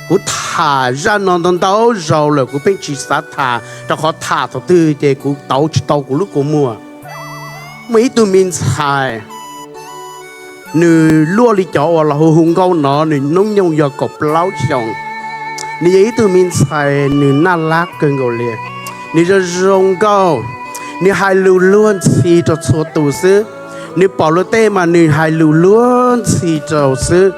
Kuv tham zaj no ntau ntau zaus lawm, kuv pheej tsis xav tham, rau qhov tham thaum twg ces kuv tauv tsis tau kuv lub kua muag. Muaj ib tug me ntxhais, nws luaj li cov uas los hu hu nkauj no, nws hnub nyoog yog kaum plaub xyoos. Nws yog ib tug me ntxhais, nws naj lab kawg nkaus li. Nws zoo zoo nkauj, nws hais lus luag ntxhi rau txhua tus xwb. Nws pom luag tej mas nws hais lus luag ntxhi rau xwb.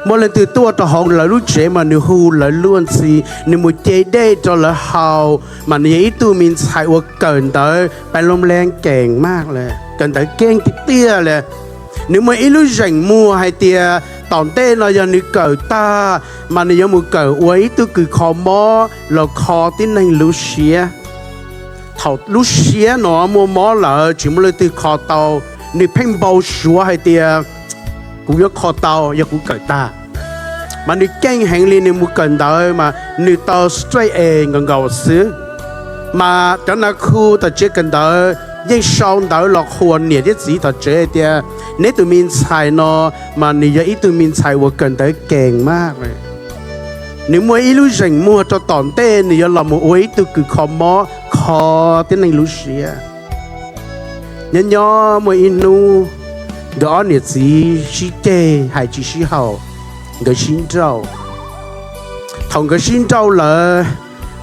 Muaj leej twg tuaj rau hauv lawv lub tsev mas nws hu lawv luag ntxhi, nws mus ce dej rau lawv haus. Mas nws yog ib tug me ntxhais uas kawm ntawv pais loo lees kees maj lawm, kawm ntawv keej tiag tiag li. Nws muaj ib lub zeem muag hais tias tom ntej no yog nws kawm tag, mas nws yuav mus kawm ua ib tug kws kho mob los kho tib neeg lub siab. Thaum lub siab no muaj mob lawm tsis muaj leej twg kho tau, nws pheej npau suav hais tias kuv yuav kho tau yog kuv kawm tag. Mas nws keej heev li, nws mus kawm ntawv mas nws tau straight A nkaus nkaus xwb. Mas cov nas khu tom tsev kawm ntawv yeej sau ntawv los qhuas niam thiab txiv tom tsev hais tias neb tus me ntxhais no mas nws yog ib tug me ntxhais uas kawm ntawv kees maj. Nws muaj ib lub zeem muag rau tom ntej nws yuav los mus ua ib tug kws kho mob kho tib neeg lub siab. Nyob nyob muaj ib hnub, nkawd ob niam txiv sib ceg hais tsis sib haum, nkawd sib nrauj. Thaum nkawd sib nrauj lawm,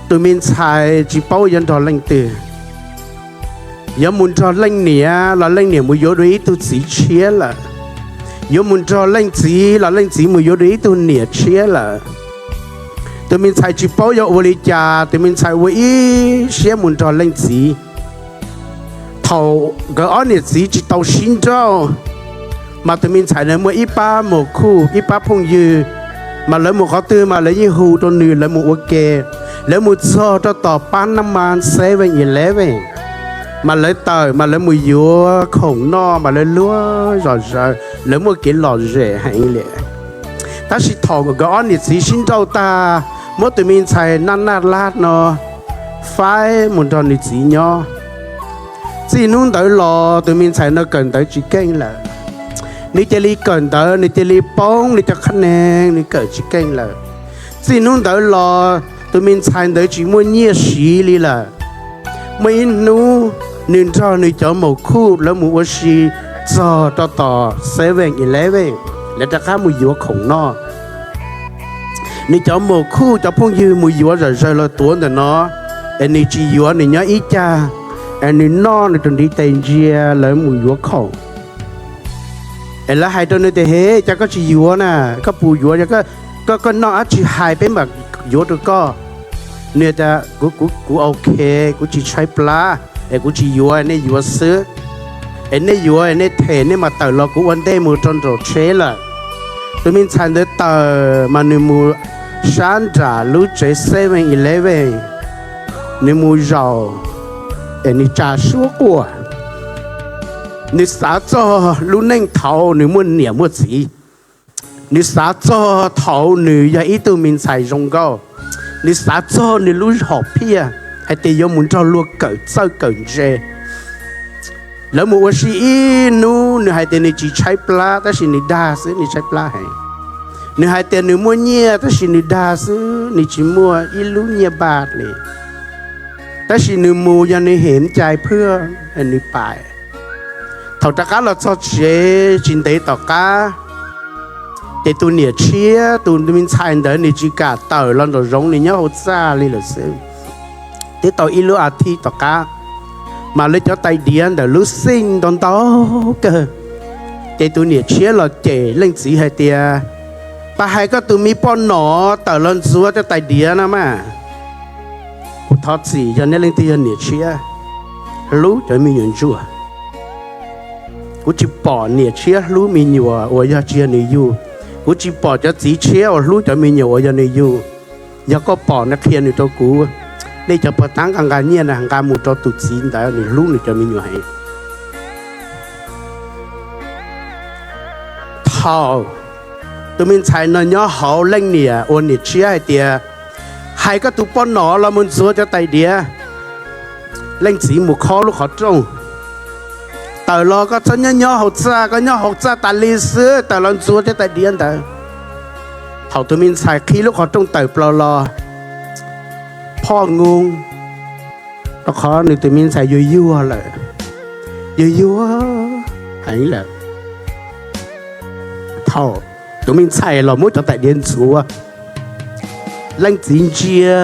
tus me ntxhais tsis paub yuav nrog leej twg, yuav mus nrog leej niam los leej niam mus yuav dua ib tug txiv tshiab lawm, yuav mus nrog leej txiv los leej txiv mus yuav dua ib tug niam tshiab lawm. Tus me ntxhais tsis paub yuav ua li cas, tus me ntxhais ua ib siab mus nrog leej txiv. Thaum nkawd ob niam txiv tsis tau sib nrauj, mas tus me ntxhais ntawd muaj ib pab muam khuj ib pab phooj ywg, mas lawv mus qhov twg mas lawv yeej hu rau nws lawv mus ua ke. Lawv mus txog rau tom pab naj mas Seven Eleven, mas lawv tawm mas lawv mus yuav khoom noj mas lawv luag zom zaws, lawv muaj kev lom zem heev li. Tab sis thaum nkawd ob niam txiv sib nrauj tag, muab tus me ntxhais naj naj lab no faib mus nrog nws txiv nyob. Txij hnub ntawd los tus me ntxhais no kawm ntawv tsis keej lawm. Nws cia li kawm ntawv, nws cia li poob nws cov qhab neeg, nws kawm tsis keej lawm. Txij hnub ntawd los tus me ntxhais ntawd tsis muaj nyiaj siv li lawm. Muaj ib hnub nws nrog nws cov muam khuj lawv mus ua si txog rau tom Seven Eleven, lawv rov qab mus yuav khoom noj. Nws cov muam khuj cov phooj ywg mus yuav zom zaws los tuav ntawm no, es nws tsis yuav, nws nyob ib cag, es nws noj nws tus ntiv tes ntsia lawv mus yuav khoom. Es lawv hais rau nws tias, Hev, cas koj tsis yuav na? Koj puas yuav? Koj, koj noj dab tsi hais peb mam yuav rau koj. Nws tias, Kuv, kuv ok, kuv tsis tshaib plab, es kuv tsis yuav, nej yuav xwb. Es nej yuav, nej them, nej mam tawm los kuv ua ntej mus rau nraum tsheb lawm. Tus me ntxhais ntawd tawm mas nws mus sab nram lub tsev Seven Eleven, nws mus zaum, es nws tsa suab quaj. Nws xav txog lub neej thaum nws muaj niam muaj txiv. Nws xav txog thaum nws yog ib tug me ntxhais zoo nkauj. Nws xav txog nws lub hom phiaj hais tias yuav mus nrog luag kawm txawj kawm ntse. Lawv mus ua si ib hnub, nws hais tias nws tsis tshaib plab tab sis nws dag xwb, nws tshaib plab heev. Nws hais tias nws muaj nyiaj tab sis nws dag xwb, nws tsis muaj ib lub nyiaj npaj li. Tab sis nws mus yog nws hem cai phwj, nws pais. Thaum rov qab los txog tsev tsis ntev tom qab, ces tus niam tshiab tus me ntxhais ntawd nws tsis kam tawm los nraum zoov, nws nyob hauv txaj li lawm xwb. Twb tau ib lub a thiv tom qab, mas lawv cov tais diav ntawm lub xij ntau ntau kawg. Ces tus niam tshiab los cem leej txiv hais tias, Pab hais koj tus me poj nom tawm los ntxuav cov tais diav no mas. Kuv thov txim, yog nej leej twg yog niam tshiab, hlub cov me nyuam ntsuag. Kuv tsis pom niam tshiab hlub me nyuam uas yog tsis yog nws yug. Kuv tsis pom cov txiv tshiab uas hlub cov me nyuam uas yog nws yug. Yog koj pom no qhia nws rau kuv. Nej cov pog tab nqa nqa nyiaj na nqa mus rau tus txiv ntawd, nws hlub nws cov me nyuam heev. Thaum tus me ntxhais no nyob hauv, leej niam ua niam tshiab hais tias, Hais koj tus poj nom los mus ntxuav cov tais diav. Leej txiv mus khob lub qhov rooj, Tawm los, koj txhob nyob nyob hauv txaj, koj nyob hauv txaj tas li xwb, tawm los ntxuav cov tais diav ntawd. Thaum tus me ntxhais qhib lub qhov rooj tawm plaws los, phoj ngu, rau qhov nws tus me ntxhais yuag yuag lawm, yuag yuag heev lawm. Thaum tus me ntxhais los muab cov tais diav ntxuav, leej txiv ntsia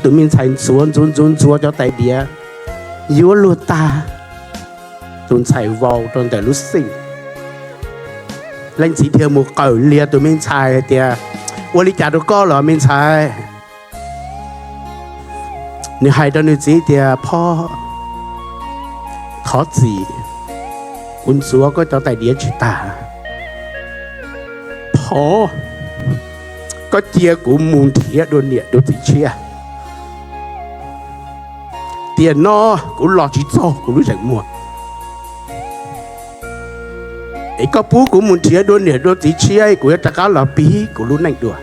tus me ntxhais ntxuav ntxuav ntxuav ntxuav cov tais diav yuav luag tag, tus ntxhais vau rau ntawm lub xij. Leej txiv thiaj mus qawm lias tus me ntxhais hais tias, Ua li cas rau koj los me ntxhais? Nws hais rau nws txiv tias, Phoj, thov txim, kuv ntxuav koj cov tais diav tsis tag. Phoj, koj cia kuv mus nrhiav dua niam dua txiv tshiab. Tiam no kuv los tsis txog kuv lub zeem muag, es koj pub kuv mus nrhiav dua niam dua txiv tshiab, kuv yuav rov qab los pib kuv lub neej dua.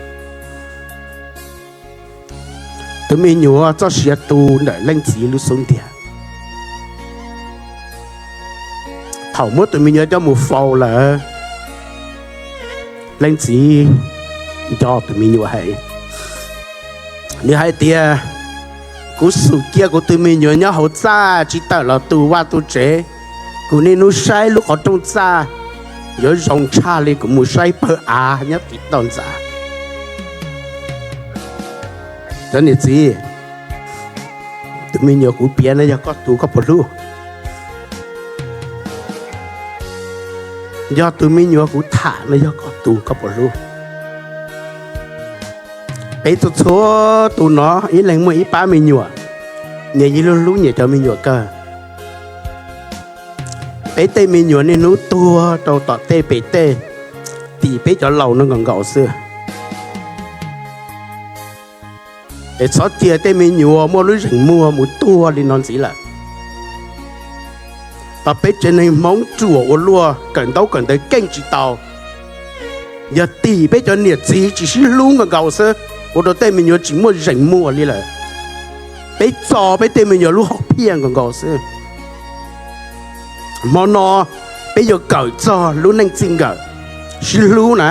Tus me nyuam txoj sia tu ntawm leej txiv lub xub ntiag. Thaum muab tus me nyuam coj mus faus lawm, leej txiv nco tus me nyuam heev. Nws hais tias, Kuv xum cia kuv tus me nyuam nyob hauv txaj tsis tawm los tu vaj tu tsev, kuv niaj hnub saib lub qhov rooj txaj, yuav zoo tshaj li kuv mus saib pawg av nyob tim toj ntxas. Cov niam txiv, tus me nyuam kuv piav no yog koj tus koj puas hlub? Yog tus me nyuam kuv tham no yog koj tus koj puas hlub? Peb txhua txhua tus no ib leeg muaj ib pab me nyuam, nyias yeej hlub hlub nyias cov me nyuam kawg. Peb tej me nyuam niaj hnub tuag rau tom tej pem tej, tim peb cov laus no nkaus nkaus xwb. Es txhob cia tej me nyuam muaj lub zeem muag mus tuag li no ntxiv lawm. Peb tsev neeg Hmoob ruam ua luaj, kawm ntaub kawm ntawv keej tsis tau, yog tim peb cov niam txiv tsis sib hlub nkaus nkaus xwb, ua rau tej me nyuam tsis muaj zeem muag li lawm. Peb txo peb tej me nyuam lub hom phiaj nkaus nkaus xwb. Hmo no peb yuav kawm txog lub neej txij nkawm, sib hlub na,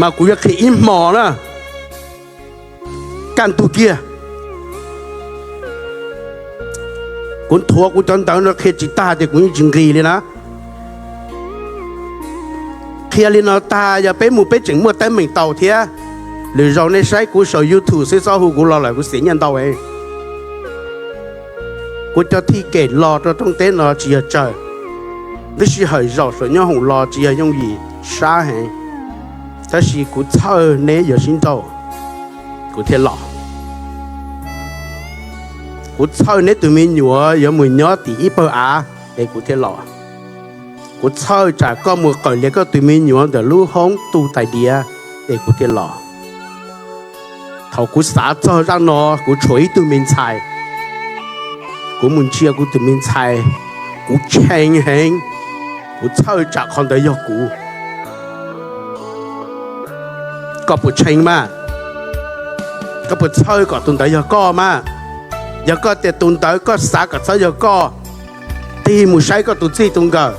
mas kuv yuav qhia ib hmo na. Kaj ntug kiag, kuv nthuav kuv cov ntawv no qhia tsis tag tias kuv yeej tsis nqis li na. Qhia li no tag yog peb mus peb tseem muaj teeb meem tau thiab. Lwm zaus nej saib kuv saum YouTube xwb txhob hu kuv los lawm kuv xiam nyiaj ntau. Kuv cov thij kem los rau rooj teb no tsis yog tsawg, lub sij hawm zaum saum nyob hoom los tsis yog yooj yim sab heev. Tab sis kuv txhawj neb yuav sib nrauj, kuv thiaj los. Kuv txhawj neb tus me nyuam yuav mus nyob tim ib pawg av, es kuv thiaj los. Kuv txhawj tsam koj mus qawm lias koj tus me nyuam ntawm lub hoob tu tais diav, es kuv thiaj los. Thaum kuv xav txog zaj no, kuv tshuav ib tug me ntxhais. Kuv mus ntsia kuv tus me ntxhais, kuv tshee heev, kuv txhawj tsam qhov ntawd yog kuv. Koj puas tshee mas? Koj puas txhawj kom tus ntawd yog koj mas? Yog koj tias tus ntawd koj xav kom txhob yog koj, tig mus saib koj tus txij tus nkawm,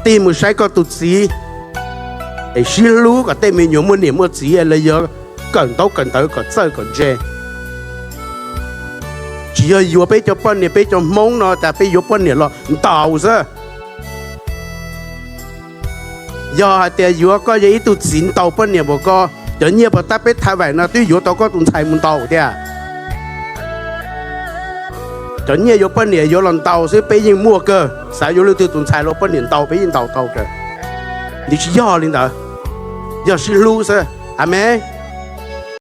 tig mus saib koj tus txiv, es sib hlub kom tej me nyuam muaj niam muaj txiv los yog kawm ntaub kawm ntawv kom txawj kom ntse. Tsis yog yuav peb cov poj niam, peb cov Hmoob no tas peb yuav poj niam los ntaus xwb. Yog hais tias yuav koj yog ib tug txiv ntaus poj niam npaum ko, cov nyiaj puas tab peb thaj vaim no twb yuav tau koj tus ntxhais mus ntaus thiab. Cov nyiaj yuav poj niam yuav los ntaus xwb peb yeej muaj kawg, xav yuav leej twg tus ntxhais los poj niam ntaus peb yeej ntaus tau kawg. Nws tsis yog li ntawd, yog sib hlub xwb. Amees.